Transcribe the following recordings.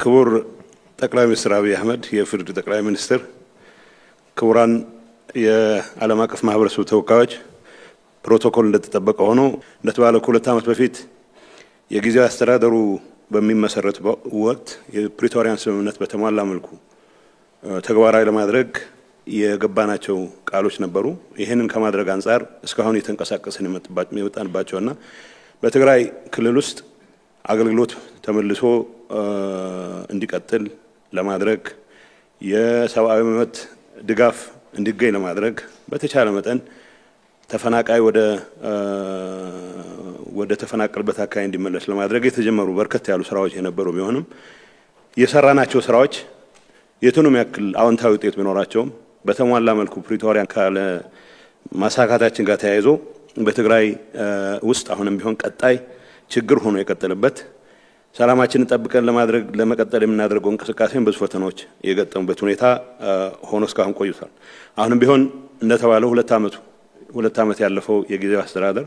ክቡር ጠቅላይ ሚኒስትር አብይ አህመድ የኢፌዴሪ ጠቅላይ ሚኒስትር፣ ክቡራን የዓለም አቀፍ ማህበረሰብ ተወካዮች፣ ፕሮቶኮል እንደተጠበቀ ሆኖ እንደተባለው ከ2 ዓመት በፊት የጊዜያዊ አስተዳደሩ በሚመሰረት ወቅት የፕሪቶሪያን ስምምነት በተሟላ መልኩ ተግባራዊ ለማድረግ የገባናቸው ቃሎች ነበሩ። ይህንን ከማድረግ አንጻር እስካሁን የተንቀሳቀስን የመጣንባቸውና በትግራይ ክልል ውስጥ አገልግሎት ተመልሶ እንዲቀጥል ለማድረግ፣ የሰብአዊ መብት ድጋፍ እንዲገኝ ለማድረግ፣ በተቻለ መጠን ተፈናቃይ ወደ ተፈናቀልበት አካባቢ እንዲመለስ ለማድረግ የተጀመሩ በርከት ያሉ ስራዎች የነበሩ ቢሆንም፣ የሰራናቸው ስራዎች የቱንም ያክል አዎንታዊ ውጤት ቢኖራቸውም በተሟላ መልኩ ፕሪቶሪያን ካለ ማሳካታችን ጋር ተያይዞ በትግራይ ውስጥ አሁንም ቢሆን ቀጣይ ችግር ሆኖ የቀጠለበት፣ ሰላማችንን ጠብቀን ለማድረግ ለመቀጠል የምናደርገው እንቅስቃሴን ብዙ ፈተናዎች የገጠሙበት ሁኔታ ሆኖ እስካሁን ቆይቷል። አሁንም ቢሆን እንደተባለው 2 ዓመቱ 2 ዓመት ያለፈው የጊዜያዊ አስተዳደር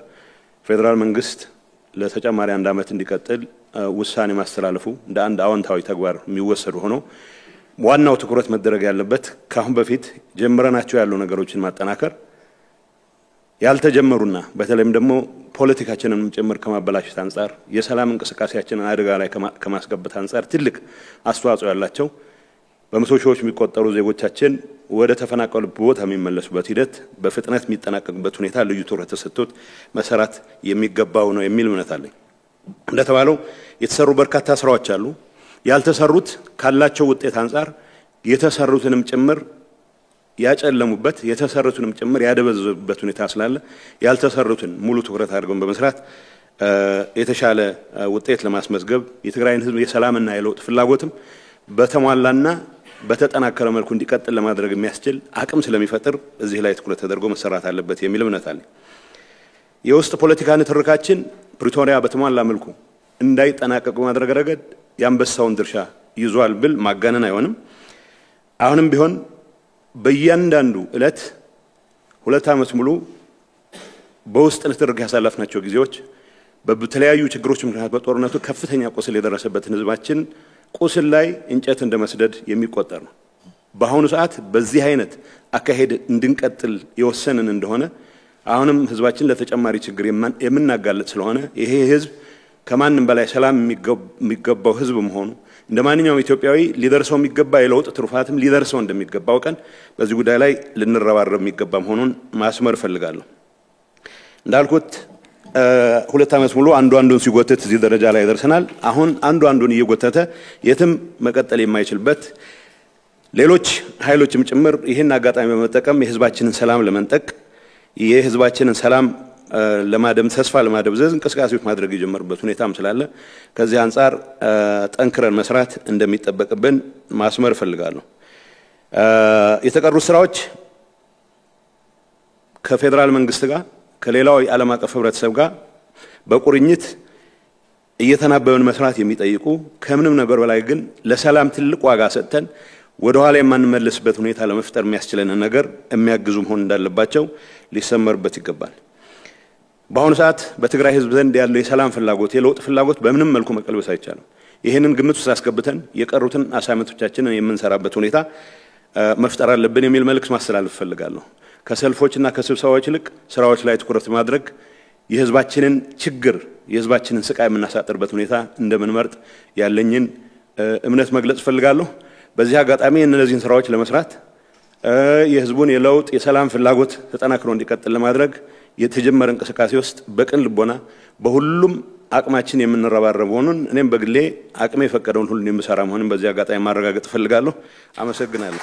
ፌዴራል መንግስት ለተጨማሪ አንድ ዓመት እንዲቀጥል ውሳኔ ማስተላለፉ እንደ አንድ አዎንታዊ ተግባር የሚወሰዱ ሆኖ፣ ዋናው ትኩረት መደረግ ያለበት ከአሁን በፊት ጀምረናቸው ያሉ ነገሮችን ማጠናከር፣ ያልተጀመሩና በተለይም ደግሞ ፖለቲካችንን ጭምር ከማበላሸት አንጻር የሰላም እንቅስቃሴያችንን አደጋ ላይ ከማስገባት አንጻር ትልቅ አስተዋጽኦ ያላቸው፣ በመቶ ሺዎች የሚቆጠሩ ዜጎቻችን ወደ ተፈናቀሉበት ቦታ የሚመለሱበት ሂደት በፍጥነት የሚጠናቀቅበት ሁኔታ ልዩ ትኩረት ተሰጥቶት መሰራት የሚገባው ነው የሚል እምነት አለኝ። እንደተባለው የተሰሩ በርካታ ስራዎች አሉ። ያልተሰሩት ካላቸው ውጤት አንጻር የተሰሩትንም ጭምር ያጨለሙበት፣ የተሰሩትንም ጭምር ያደበዘዙበት ሁኔታ ስላለ ያልተሰሩትን ሙሉ ትኩረት አድርገን በመስራት የተሻለ ውጤት ለማስመዝገብ፣ የትግራይን ሕዝብ የሰላምና የለውጥ ፍላጎትም በተሟላና በተጠናከረ መልኩ እንዲቀጥል ለማድረግ የሚያስችል አቅም ስለሚፈጥር እዚህ ላይ ትኩረት ተደርጎ መሰራት አለበት የሚል እምነት አለኝ። የውስጥ ፖለቲካ ንትርካችን ፕሪቶሪያ በተሟላ መልኩ እንዳይጠናቀቅ በማድረግ ረገድ የአንበሳውን ድርሻ ይዟል ብል ማጋነን አይሆንም። አሁንም ቢሆን በእያንዳንዱ ዕለት 2 ዓመት ሙሉ በውስጥ ንትርክ ያሳለፍናቸው ጊዜዎች በተለያዩ ችግሮች ምክንያት በጦርነቱ ከፍተኛ ቁስል የደረሰበትን ህዝባችን ቁስል ላይ እንጨት እንደ መስደድ የሚቆጠር ነው። በአሁኑ ሰዓት በዚህ አይነት አካሄድ እንድንቀጥል የወሰንን እንደሆነ አሁንም ህዝባችን ለተጨማሪ ችግር የምናጋልጥ ስለሆነ፣ ይሄ ህዝብ ከማንም በላይ ሰላም የሚገባው ህዝብ መሆኑ፣ እንደ ማንኛውም ኢትዮጵያዊ ሊደርሰው የሚገባ የለውጥ ትሩፋትም ሊደርሰው እንደሚገባ አውቀን በዚህ ጉዳይ ላይ ልንረባረብ የሚገባ መሆኑን ማስመር እፈልጋለሁ። እንዳልኩት 2 ዓመት ሙሉ አንዱ አንዱን ሲጎትት እዚህ ደረጃ ላይ ደርሰናል። አሁን አንዱ አንዱን እየጎተተ የትም መቀጠል የማይችልበት፣ ሌሎች ኃይሎችም ጭምር ይህን አጋጣሚ በመጠቀም የህዝባችንን ሰላም ለመንጠቅ፣ የህዝባችንን ሰላም ለማደም ተስፋ ለማደብዘዝ እንቅስቃሴዎች ማድረግ የጀመሩበት ሁኔታም ስላለ ከዚህ አንጻር ጠንክረን መስራት እንደሚጠበቅብን ማስመር እፈልጋለሁ። የተቀሩት ስራዎች ከፌዴራል መንግስት ጋር፣ ከሌላው የዓለም አቀፍ ህብረተሰብ ጋር በቁርኝት እየተናበብን መስራት የሚጠይቁ፣ ከምንም ነገር በላይ ግን ለሰላም ትልቅ ዋጋ ሰጥተን ወደ ኋላ የማንመለስበት ሁኔታ ለመፍጠር የሚያስችለንን ነገር የሚያግዙ መሆን እንዳለባቸው ሊሰመርበት ይገባል። በአሁኑ ሰዓት በትግራይ ህዝብ ዘንድ ያለው የሰላም ፍላጎት፣ የለውጥ ፍላጎት በምንም መልኩ መቀልበስ አይቻልም። ይህንን ግምት ውስጥ አስገብተን የቀሩትን assignment ኦቻችንን የምንሰራበት ሁኔታ መፍጠር አለብን የሚል መልእክት ማስተላለፍ እፈልጋለሁ። ከሰልፎችና ከስብሰባዎች ይልቅ ስራዎች ላይ ትኩረት ማድረግ የህዝባችንን ችግር፣ የህዝባችንን ስቃይ የምናሳጥርበት ሁኔታ እንደምንመርጥ ያለኝን እምነት መግለጽ እፈልጋለሁ። በዚህ አጋጣሚ እነዚህን ስራዎች ለመስራት፣ የህዝቡን የለውጥ የሰላም ፍላጎት ተጠናክሮ እንዲቀጥል ለማድረግ የተጀመረ እንቅስቃሴ ውስጥ በቅን ልቦና በሁሉም አቅማችን የምንረባረብ መሆኑን፣ እኔም በግሌ አቅሜ የፈቀደውን ሁሉ የምሰራ መሆኑን በዚህ አጋጣሚ ማረጋገጥ እፈልጋለሁ። አመሰግናለሁ።